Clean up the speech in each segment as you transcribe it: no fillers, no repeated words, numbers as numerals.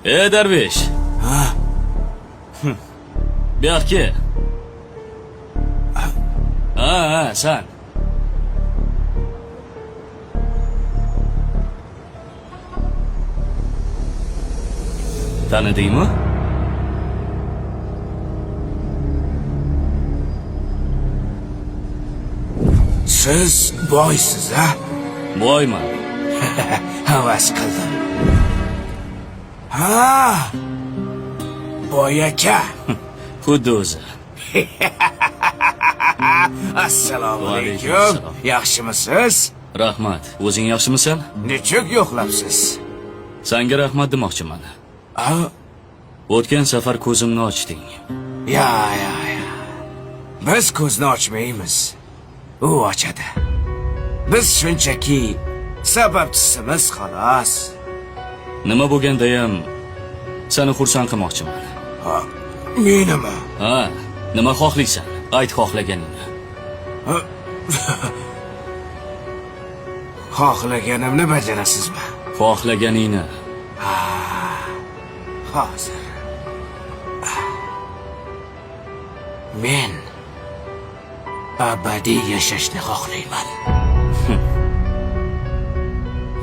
E darvesh. Ha? Bu yoqqa. Ha, ha, san. Tanidingmi? Siz boysiz, a? Boyman. Havas qildim. Ha! Boy aka. Xuddi o'zi. Assalomu Va alaykum alaykum. assalom. Yaxshimisiz? Rahmat. O'zing yaxshimisan? Nechuk yo'qlabsiz? Sanga rahmat demoqchiman. A? O'tgan safar ko'zimni ochding. Ya, ya, ya. Biz ko'zni ochmaymiz. U ochadi. Biz shunchaki sababchisimiz xolos. Nima bo'lgandayam seni xursand qilmoqchiman. Ha, menimi? Ha, nima xohlaysan? Ayt xohlaganingni. Xohlaganimni bajarasizmi? Xohlaganingni. Hozir. Men abadiy yashashni xohlayman.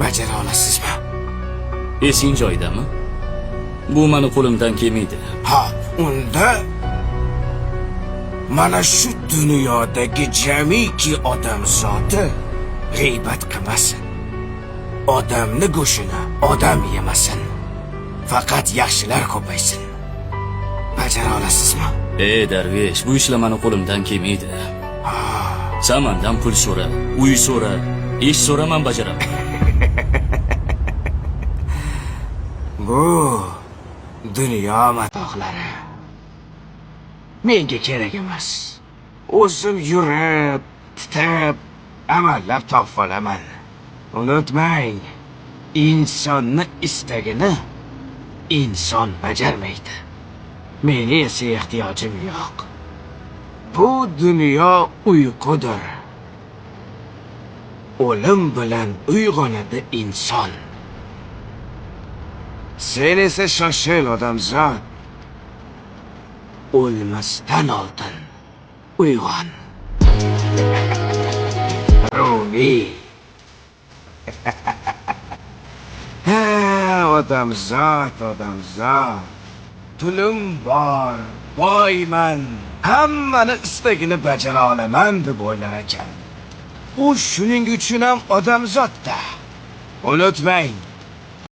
Bajara olasizmi? Esing joyidami? Bu mani qo'limdan kelmaydi. Ha, unda mana shu dunyodagi jamiki odam zoti g'iybat qilmasin. Odamni go'shini odam yemasin. Faqat yaxshilar ko'paysin. Bajara olasizmi? Ey darvesh, bu ishlar mani qo'limdan kelmaydi. San mandan pul so'ra, uy so'ra, ish so'ra, man bajaraman. Bu dunyo matohlari menga kerak emas. O'zim yurib, titib, amallab topib olaman. Unutmang, insonni istagini inson bajarmaydi. Meni esa ehtiyojim yo'q. Bu dunyo uyqudir. O'lim bilan uyg'onadi inson. Sen esa shoshil odamzod. O'lmasdan oldin uyg'on. Rumiy. Ha, odamzod, odamzod. Pulim bor, boyman, hammani istagini bajara olaman deb o'ylar ekan. U shuning uchun ham odamzodda. Unutmang,